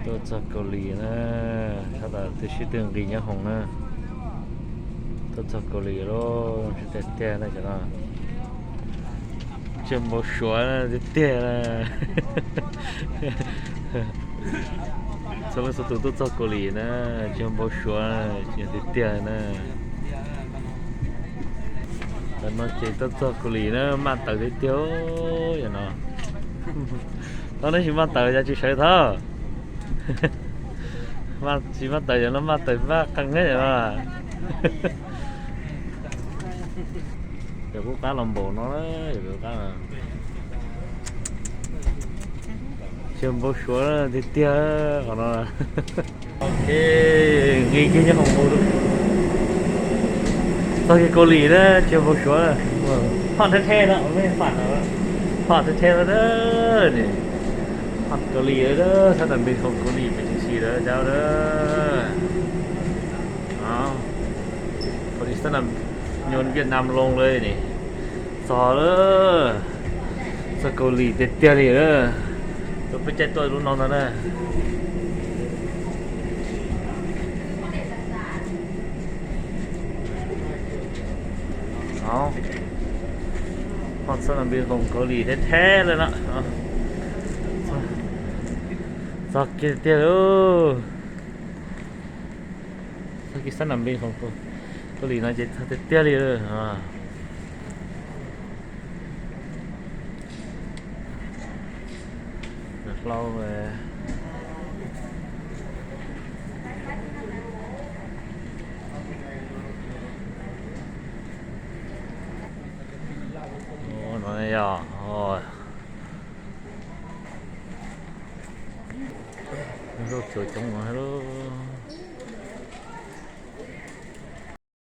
Tuaj txog Kaus Lim na, sab tas twb sib tw nqis nyob hoom na. Tuaj txog Kaus Lim lawm, tiag tiag tiag na cov no. Tsis npau suav tiag tiag na. Txhua leej txhua tus tuaj txog Kaus Lim na, tsis npau suav, tiag tiag na. Tam no ces tuaj txog Kaus Lim na, maj tawm tiag tiag yom no. Thaub, neb tsis maj tawm cas tsis sawv thaub? Tsis maj tawm yog no, maj tawm maj qee thiab yom no. Yog kuv qab los npaum no, yog kuv qab, tsis npau suav tiag tiag qhov no. Ok, nqis kiag nyob hoom mus, txog kiag Kaus Lim na, tsis npau suav. Hot the the no, mej fam no, hot the the no, hot Kaus Lim na, sab tas npe hoom Kaus Lim pem tseem si lawm cov na. Kaus Lim sab nas, nyuam Vietnam loo lawm ne. Txog lawm, txog Kaus Lim tiag tiag li lawm. Tus peb caij tuaj lub no ntag na. Hos, sab nas npe hoom Kaus Lim the the lawm no. Txog kiag tiag lawm. Txog kiag sab nas npe hoom Kaus Lim no ces txog tiag tiag li lawm. Hlau, no yog nkauj cuav coob no thiab.